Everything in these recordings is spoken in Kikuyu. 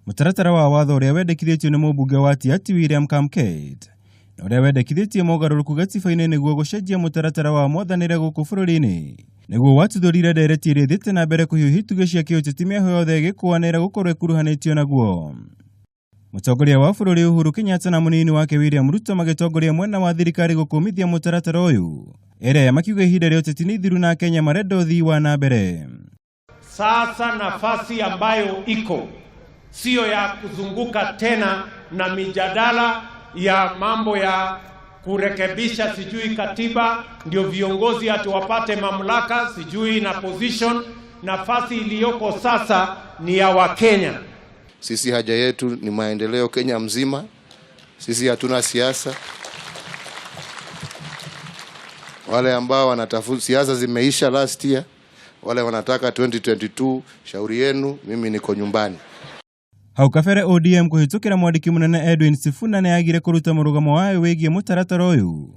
Mũtaratara wa watho ũrĩa wendekithĩtio nĩ mũmbunge wa Tiaty William Kamket na ũrĩa wendekithĩtie mogarũrũku gatiba-inĩ nĩguo gũcenjia mũtaratara wa mwathanĩre gũkũ bũrũri-inĩ nĩguo watuthũrire ndereti ĩrĩa ĩthiĩte na mbere kũhiũhia itugĩ cia kĩũteti mĩaho yothe ĩgĩkũanĩra gũkorwo ĩkuruhanĩtio naguo. Mũtongoria wa bũrũri Uhuru Kenyatta na mũnini wake William Ruto magĩtongoria mwena wa thirikari gũkũmithia mũtaratara ũyũ ere makiuga ihinda rĩa ũteti nĩ ithiru na Kenya marenda ũthii wa na mbere. Sasa nafasi ambayo iko siyo ya kuzunguka tena na mijadala ya mambo ya kurekebisha sijui katiba ndio viongozi ati wapate mamlaka sijui na position. Nafasi iliyoko sasa ni ya Wakenya. Sisi haja yetu ni maendeleo Kenya mzima. Sisi hatuna siasa. Wale ambao wanatafuta siasa zimeisha last year, wale wanataka 2022, shauri yenu, mimi niko nyumbani. Hau kabere ODM kũhĩtũkĩra mwandĩki mũnene Edwin Sifuna nĩ agire kũruta mũrũgamo wayo wĩgiĩ mũtaratara ũyũ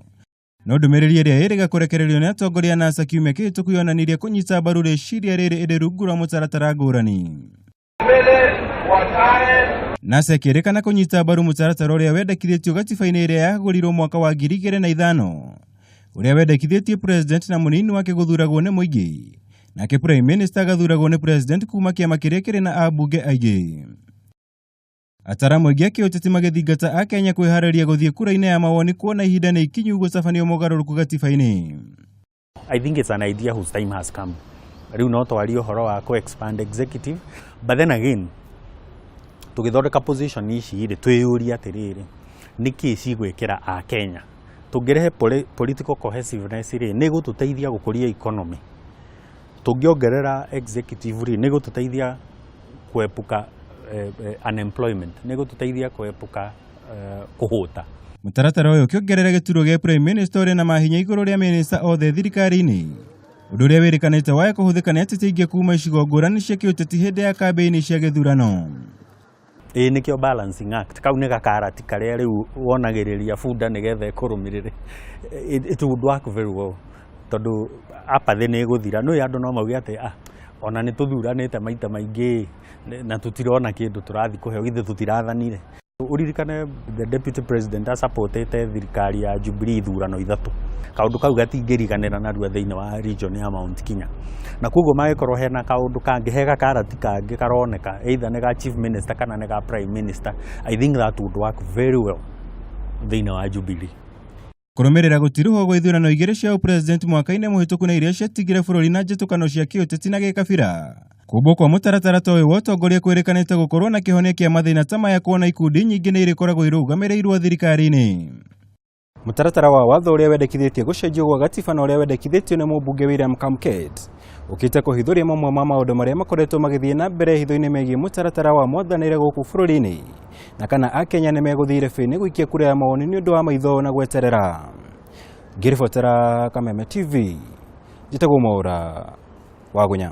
no ndũmĩrĩri ĩrĩa ĩrĩga kũrekererio nĩ atongoria NASA kiumia kĩhĩtũku yonanirie kũnyita mbaru rĩciria rĩrĩ ĩrĩ rungu rwa mũtaratara ngũrani. NASA ĩkĩrĩkana kũnyita mbaru mũtaratara ũrĩa wendekithĩtio gatiba-inĩ ĩrĩa yagũrirwo mwaka wa 2005 ũrĩa wendekithĩtie president na mũnini wake gũthuragwo nĩ mũingĩ nake prime minister agathuragwo nĩ president kuma kĩama kĩrĩa kĩrĩ na ambunge aingĩ. Ataramu aingĩ a kĩũteti magĩthingata akenya kwĩharĩria gũthiĩ kura-inĩ ya mawoni kuona ihinda nĩ ikinyu gũcabanio mogarũrũku gatiba-inĩ. I think it's an idea whose time has come. Rĩu no twarie ũhoro wa kũ expand executive, but then again tũgĩthondeka position ici rĩ, twĩyũrie atĩrĩrĩ, nĩkĩ cigwĩkĩra a Kenya tũngĩrehe political cohesiveness rĩ, nĩ gũtũteithia gũkũria economy. Tũngĩongerera executive rĩ, nĩ gũtũteithia kuepuka unemployment, nĩ gũtũteithia kuepuka kũhũta. Mũtaratara ũyũ ũkĩongerera gĩturwa gĩa prime minister ũrĩ na mahinya igũrũ rĩa minista othe thirikari-inĩ ũndũ ũrĩa wĩrĩkanĩte wae kũhũthĩka nĩ ateti aingĩ kuma icigo ngũrani cia kĩũteti hĩndĩ ya kambĩini cia gĩthurano. Ĩĩ, nĩkĩo balancing act kau nĩ gakarati karĩa rĩu wonagĩrĩria bunda nĩgetha ĩkũrũmĩrĩre. It would work very well tondũ apathy nĩ ĩgũthira. Nĩ andũ no mauge atĩ ona nĩ tũthuranĩte maita maingĩ na tũtirona kĩndũ tũrathiĩ kũheo, githĩ tũtirathanire. Ũririkane the deputy president asupportĩte thirikari ya Jubilee ithurano ithatũ. Kaũndũ kau gatingĩriganĩra narua thĩinĩ wa region ya Mount Kenya, na koguo magĩkorwo hena kaũndũ kangĩ, he gakarati kangĩ karoneka, either nĩ ga chief minister kana nĩ ga prime minister, I think that would work very well thĩinĩ wa Jubilee. Kũrũmĩrĩra gũtirũhwo gwa ithurano igĩrĩ cia ũpresident mwaka-inĩ mũhĩtũku na iria ciatigire bũrũri na njĩtũkano cia kĩũteti na gĩkabira, kũmbwo kwa mũtaratara ta ũyũ wa ũtongoria kwĩrĩkanĩte gũkorwo na kĩhonia kĩa mathĩna ta maya kuona ikundi nyingĩ nĩ irĩkoragwo irũgamĩrĩirwo thirikari-inĩ. Mũtaratara wa watho ũrĩa wendekithĩtie gũcenjio gwa gatiba na ũrĩa wendekithĩtio nĩ mũmbunge William Kamket ũkĩte kũhithũria mamwe ma maũndũ marĩa makoretwo magĩthiĩ na mbere hitho-inĩ megiĩ mũtaratara wa mwathanĩre gũkũ bũrũri-inĩ na kana akenya nĩ megũthiĩ irebe-inĩ gũikia kura ya mawoni nĩ ũndũ wa maitho na gweterera. Ngĩribotera Kameme TV, njĩtagwo Mwaũra Wagunya.